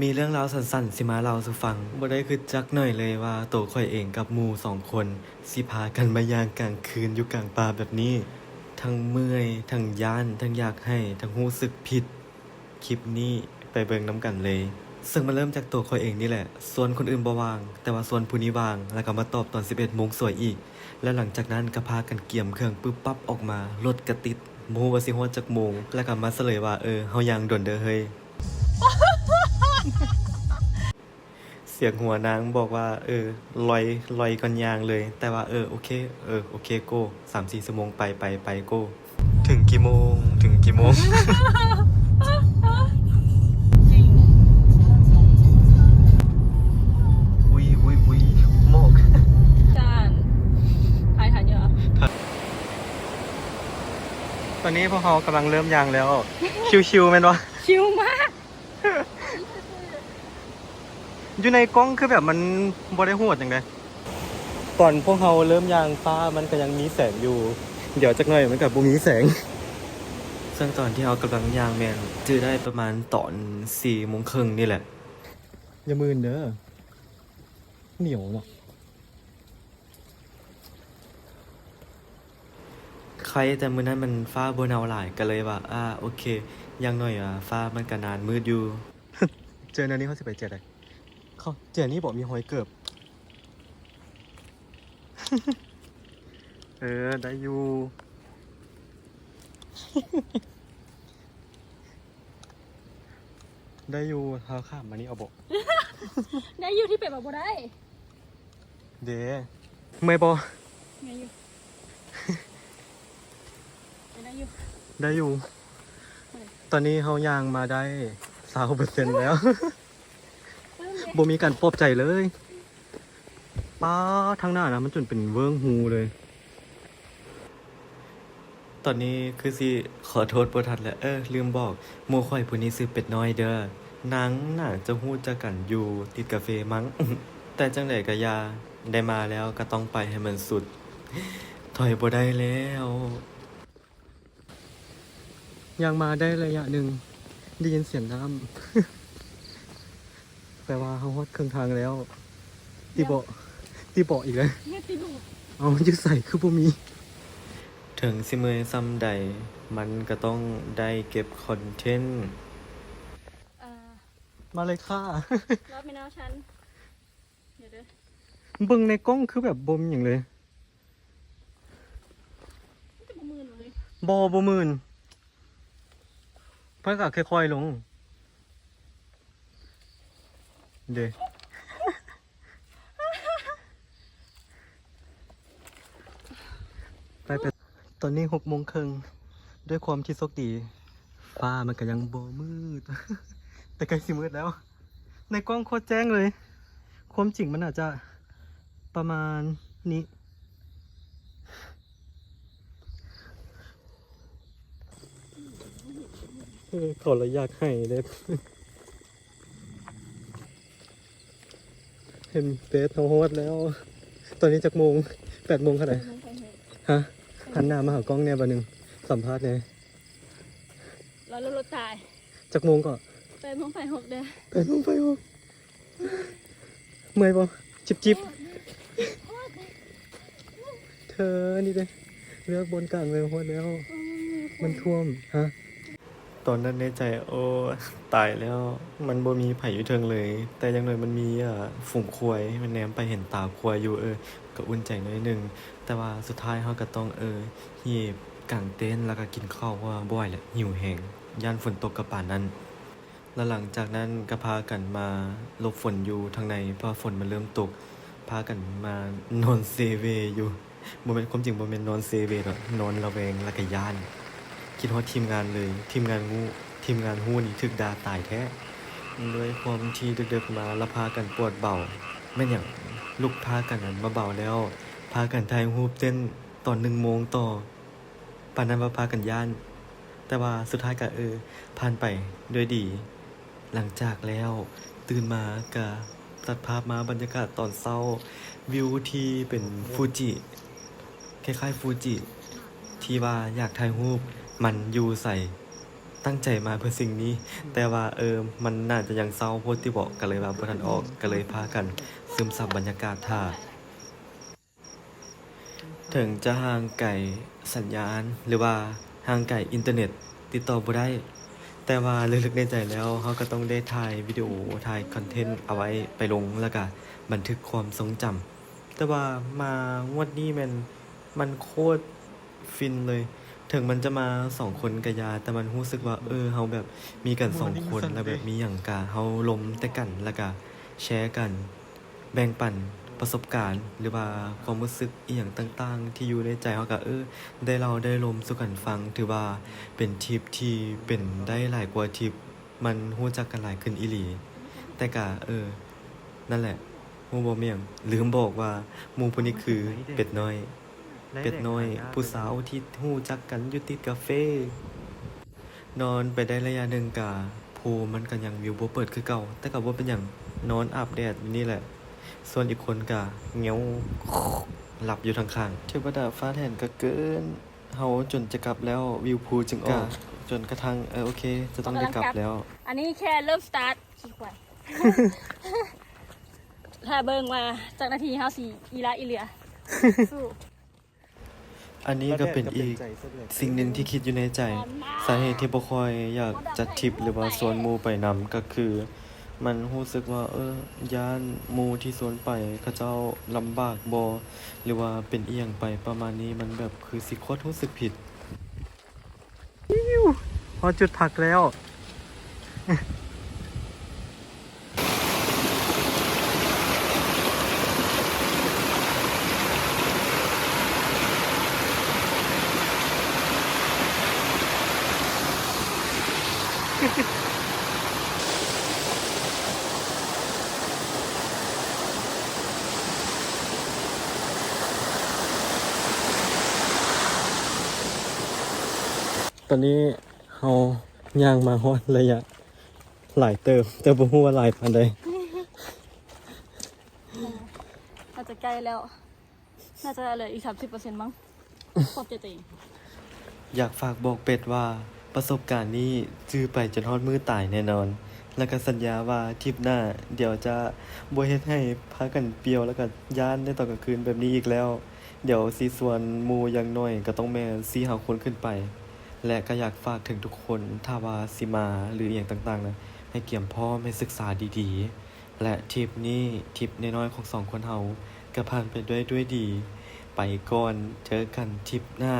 ມີເລື່ອງລາວສັ້ນໆ ຊິມາເລົ່າສູ່ຟັງ. ບໍ່ໄດ້ຄິດຈັກໜ້ອຍເລີຍວ່າ ໂຕຂ້ອຍເອງກັບໝູ່ສອງຄົນ ຊິພາກັນມາຍ່າງກາງຄືນຢູ່ກາງປ່າແບບນີ້. ທັງເມື່ອຍ, ທັງຢ້ານ, ທັງຢາກໄຫ້, ທັງຮູ້ສຶກຜິດ. ຄລິບນີ້ໄປເບິ່ງນຳກັນເລີຍ. ເຊິ່ງມາເລີ່ມຈາກໂຕຂ້ອຍເອງນີ້ແຫຼະ. ຊວນຄົນອື່ນບໍ່ວ່າງ, ແຕ່ວ່າຊວນຜູ້ນີ້ວ່າງ, ແລ້ວກໍມາຕອບຕອນສິບເອັດໂມງສວຍອີກ. ແລ້ວຫຼັງຈາກນັ້ນກໍພາກັນກຽມເຄື່ອງປຶບປັບອອກມາ, ລົດກໍຕິດ, ບໍ່ຮູ້ວ່າຊິຮອດຈັກໂມງ, ແລ້ວກໍມາສະເຫຼີຍວ່າ, ເອີ, ເຮົາຍ່າງດົນເດີເຮີຍ. ສຽງຫົວນາງບອກວ່າ ເອີ ລອຍ ລອຍກ່ອນຍ່າງເລີຍ, ແຕ່ວ່າ ເອີ ໂອເຄ ເອີ ໂອເຄ ໂກ ສາມສີ່ຊົ່ວໂມງ ໄປ ໄປ ໄປ ໂກ. ເຖິງກີ່ໂມງ? ເຖິງກີ່ໂມງ? ອຸ້ຍ ອຸ້ຍ ອຸ້ຍ ໝອກ. ຈານ ຖ່າຍທັນຢູ່ຫວາ? ຕອນນີ້ພວກເຮົາກຳລັງເລີ່ມຍ່າງແລ້ວ. ຊິວໆ ແມ່ນບໍ່? ຊິວມາກ. ຢູ່ໃນກ້ອງຄືແບບມັນບໍ່ໄດ້ໂຫດຫຍັງເດ. ຕອນພວກເຮົາເລີ່ມຍ່າງ, ຟ້າມັນກໍຍັງມີແສງຢູ່, ດຽວຈັກໜ້ອຍມັນກໍບໍ່ມີແສງ. ເຊິ່ງຕອນທີ່ເຮົາກຳລັງຍ່າງແມ່ນຈື່ໄດ້ປະມານຕອນສີ່ໂມງເຄິ່ງນີ້ແຫຼະ. ຢ່າມື່ນເດີ, ໜຽວເນາະ. ໄຄແຕ່ມື້ນັ້ນມັນຟ້າບໍ່ເນົາຫຼາຍ ກໍເລີຍວ່າ ອາ ໂອເຄ ຢ່າງໜ້ອຍ ອາ ຟ້າມັນກໍນານມືດຢູ່. ເຈີແນວນີ້ເຮົາຊິໄປເຈີໃດ? ເຂົາເຈີນີ້ບໍ່ມີຮອຍເກີບ. ເອີ ໄດ້ຢູ່. ໄດ້ຢູ່, ເຮົາຂ້າມມານີ້ເອົາບໍ່? ໄດ້ຢູ່ ທີ່ເປັນວ່າບໍ່ໄດ້ເດ້. ເມື່ອຍບໍ່? ເມື່ອຍຢູ່. ໄດ້ຢູ່ ໄດ້ຢູ່. ເອີ ຕອນນີ້ເຮົາຍ່າງມາໄດ້ຊາວເປີເຊັນແລ້ວ. ປຶ້ມເດ້ ບໍ່ມີການປອບໃຈເລີຍ. ປ້າ ທາງໜ້ານະ ມັນຈົນເປັນເວີ້ງຮູເລີຍ. ຕອນນີ້ຄືຊິຂໍໂທດບໍ່ທັນແລ້ວ. ເອີ ລືມບອກ, ໝູ່ຂ້ອຍຜູ້ນີ້ຊື່ເປັດນ້ອຍເດີ. ນາງໜ້າຈະຮູ້ຈັກກັນຢູ່ຕິດກາເຟມັ້ງ. ແຕ່ຈັ່ງໃດກໍຢ່າ, ໄດ້ມາແລ້ວກໍຕ້ອງໄປໃຫ້ມັນສຸດ. ຖອຍບໍ່ໄດ້ແລ້ວ. ຍ່າງມາໄດ້ໄລຍະໜຶ່ງ ໄດ້ຍິນສຽງນ້ຳ. ແປວ່າເຮົາຮອດເຄິ່ງທາງແລ້ວ. ຕິເບາະ ຕິເບາະອີກແລ້ວ. ເຮັດຕິລູກ. ເອົາ ຢູ່ໃສຄືບໍ່ມີ? ເຖິງຊິເມື່ອຍສ່ຳໃດ ມັນກໍຕ້ອງໄດ້ເກັບຄອນເທັນ. ເອີ ມາເລີຍຄ່າ. ລອດແມ່ນເອົາຊັ້ນ. ເບິ່ງໃນກ້ອງຄືແບບບໍ່ມີຫຍັງເລີຍ. ມັນຈະບໍ່ມື່ນເລີຍ. ບໍ່ ບໍ່ມື່ນ. ເພິ່ນກໍຄ່ອຍໆລົງເດ້. ໄປ ໄປ. ຕອນນີ້ຫົກໂມງເຄິ່ງ. ດ້ວຍຄວາມທີ່ໂຊກດີ ຟ້າມັນກໍຍັງບໍ່ມືດ ແຕ່ໃກ້ຊິມືດແລ້ວ. ໃນກ້ອງໂຄດແຈ້ງເລີຍ. ຄວາມຈິງມັນອາດຈະປະມານນີ້. ເອີ ເຂົາລະຢາກໄຫ້ເດ້. ເຫັນເຟສເຮົາຮອດແລ້ວ. ຕອນນີ້ຈັກໂມງ? ແປດໂມງເທົ່າໃດ? ແປດໂມງໄປຫົກ. ຮະ? ຫັນໜ້າມາຫາກ້ອງແດ່ບາດໜຶ່ງ. ສຳພາດແດ່. ລອລົດຕາຍ. ຈັກໂມງເກາະ? ແປດໂມງໄປຫົກເດີ. ແປດໂມງໄປຫົກ. ເມື່ອຍບໍ່? ຈິບໆ. ເທີ ນີ້ເດ້ ເລືອກບ່ອນກາງແລ້ວ ຮອດແລ້ວ. ມັນຖ້ວມ. ຮະ? ຕອນນັ້ນໃນໃຈ ໂອ້ ຕາຍແລ້ວ ມັນບໍ່ມີໃຜຢູ່ເທິງເລີຍ. ແຕ່ຢ່າງໜ້ອຍມັນມີ ອາ ຝູງຄວາຍ ມັນແນມໄປເຫັນຕາຄວາຍຢູ່. ເອີ ກໍອຸ່ນໃຈໜ້ອຍໜຶ່ງ. ແຕ່ວ່າສຸດທ້າຍເຮົາກໍຕ້ອງ ເອີ ຮີບກາງເຕັນ ແລ້ວກໍກິນເຂົ້າ ເພາະວ່າບໍ່ໄຫວແລ້ວ ຫິວແຮງ ຢ້ານຝົນຕົກກໍປານນັ້ນ. ແລ້ວຫຼັງຈາກນັ້ນກໍພາກັນມາຫຼົບຝົນຢູ່ທາງໃນ ເພາະວ່າຝົນມັນເລີ່ມຕົກ. ພາກັນມານອນເຊເວຢູ່. ບໍ່ແມ່ນ, ຄວາມຈິງບໍ່ແມ່ນນອນເຊເວດອກ, ນອນລະແວງ ແລ້ວກໍຢ້ານ. ຄິດຮອດທີມງານເລີຍ. ທີມງານຮູ້, ທີມງານຮູ້ນີ້ຖືກດ່າຕາຍແທ້. ດ້ວຍຄວາມທີ່ເດິກໆມາ ແລ້ວພາກັນປວດເບົາ. ແມ່ນຫຍັງ? ລຸກພາກັນ ອັນ ມາເບົາແລ້ວ. ພາກັນຖ່າຍຮູບເຕັ້ນຕອນໜຶ່ງໂມງຕໍ່. ປານນັ້ນວ່າພາກັນຢ້ານ, ແຕ່ວ່າສຸດທ້າຍກະ ເອີ ຜ່ານໄປດ້ວຍດີ. ຫຼັງຈາກແລ້ວຕື່ນມາກະຕັດພາບມາບັນຍາກາດຕອນເຊົ້າ, ວິວທີ່ເປັນຟູຈິ, ຄ້າຍໆຟູຈິ ທີ່ວ່າຢາກຖ່າຍຮູບ, ມັນຢູ່ໃສ? ຕັ້ງໃຈມາເພື່ອສິ່ງນີ້ ແຕ່ວ່າ ເອີ ມັນໜ້າຈະຍັງເຊົ້າໂພດຕິເບາະ ກໍເລີຍວ່າບໍ່ທັນອອກ ກໍເລີຍພາກັນຊຶມຊັບບັນຍາກາດຖ້າ. ເຖິງຈະຫ່າງໄກສັນຍານ ຫຼືວ່າຫ່າງໄກອິນເຕີເນັດ ຕິດຕໍ່ບໍ່ໄດ້ ແຕ່ວ່າເລິກໆໃນໃຈແລ້ວ ເຮົາກໍຕ້ອງໄດ້ຖ່າຍວິດີໂອ ຖ່າຍຄອນເທັນເອົາໄວ້ໄປລົງ ແລ້ວກະບັນທຶກຄວາມຊົງຈຳ. ແຕ່ວ່າມາງວດນີ້ແມ່ນ ມັນໂຄດຟິນເລີຍ. ເຖິງມັນຈະມາສອງຄົນກະຢ່າ ແຕ່ມັນຮູ້ສຶກວ່າ ເອີ ເຮົາແບບມີກັນສອງຄົນ ແລ້ວແບບມີຫຍັງກະເຮົາລົມແຕ່ກັນ ແລ້ວກະແຊກັນ ແບ່ງປັນປະສົບການ ຫຼືວ່າຄວາມຮູ້ສຶກອີ່ຫຍັງຕ່າງໆທີ່ຢູ່ໃນໃຈເຮົາກະ ເອີ ໄດ້ເລົ່າໄດ້ລົມສູ່ກັນຟັງ. ຖືວ່າເປັນທຣິບທີ່ເປັນໄດ້ຫຼາຍກວ່າທຣິບ ມັນຮູ້ຈັກກັນຫຼາຍຂຶ້ນອີ່ຫຼີ. ແຕ່ກະ ເອີ ນັ້ນແຫຼະ ຮູ້ບໍ່ ແມ່ນຫຍັງ ລືມບອກວ່າໝູ່ຜູ້ນີ້ຄືເປັດນ້ອຍ ເປັດນ້ອຍຜູ້ສາວທີ່ຮູ້ຈັກກັນຢູ່ຕິດກາເຟ. ນອນໄປໄດ້ໄລຍະໜຶ່ງກະ ພູມັນກະຍັງວິວບໍ່ເປີດຄືເກົ່າ ແຕ່ກະບໍ່ເປັນຫຍັງ ນອນອາບແດດຢູ່ນີ້ແຫຼະ. ສ່ວນອີກຄົນກະເຫງົ້ວ ຫຼັບຢູ່ທາງຂ້າງ. ເທວະດາຟ້າແຖນກະເກີນ ເຮົາຈົນຈະກັບແລ້ວ ວິວພູຈຶ່ງອອກ ຈົນກະທັ່ງ ເອີ ໂອເຄ ຈະຕ້ອງໄດ້ກັບແລ້ວ. ອັນນີ້ແຄ່ເລີ່ມສະຕາດ ຂີ້ຄວາຍ ຖ້າເບິ່ງວ່າຈັກນາທີເຮົາຊິອີຫຼາອີເຫຼືອ ສູ້. ອັນນີ້ກະເປັນອີກສິ່ງໜຶ່ງທີ່ຄິດຢູ່ໃນໃຈ ສາເຫດທີ່ບໍ່ຄ່ອຍຢາກຈັດທຣິບ ຫຼືວ່າຊວນໝູ່ໄປນຳ ກະຄືມັນຮູ້ສຶກວ່າ ເອີ ຢ້ານໝູ່ທີ່ຊວນໄປເຂົາເຈົ້າລຳບາກບໍ່ ຫຼືວ່າເປັນອີ່ຫຍັງໄປປະມານນີ້ ມັນແບບຄືຊິໂຄດຮູ້ສຶກຜິດ. ຮອດຈຸດພັກແລ້ວ. ຕອນນີ້ເຮົາຍ່າງມາຮອດໄລຍະຫຼາຍເຕີບ ແຕ່ບໍ່ຮູ້ວ່າຫຼາຍປານໃດ. ໜ້າຈະໃກ້ແລ້ວ ໜ້າຈະເຫຼືອອີກສາມສິບເປີເຊັນ ມັ້ງ. ຂອບໃຈຕົວເອງ. ຢາກຝາກບອກເປັດວ່າ ປະສົບການນີ້ຈື່ໄປຈົນຮອດມື້ຕາຍແນ່ນອນ ແລະກະສັນຍາວ່າທຣິບໜ້າ ດຽວຈະບໍ່ເຮັດໃຫ້ພາກັນປ່ຽວ ແລະກະຢ້ານໃນຕອນກາງຄືນແບບນີ້ອີກແລ້ວ. ດຽວຊິຊວນໝູ່ຢ່າງໜ້ອຍກະຕ້ອງແມ່ນສີ່ຫ້າຄົນຂຶ້ນໄປ ແລະກະຢາກຝາກເຖິງທຸກຄົນ ຖ້າວ່າຊິມາ ຫຼື ອີ່ຫຍັງຕ່າງໆນະ ໃຫ້ກຽມພ້ອມ ໃຫ້ສຶກສາດີໆ. ແລະທຣິບນີ້ ທຣິບນ້ອຍໆຂອງສອງຄົນເຮົາກະຜ່ານໄປດ້ວຍ ດ້ວຍດີ. ໄປກ່ອນ ເຈີກັນທຣິບໜ້າ.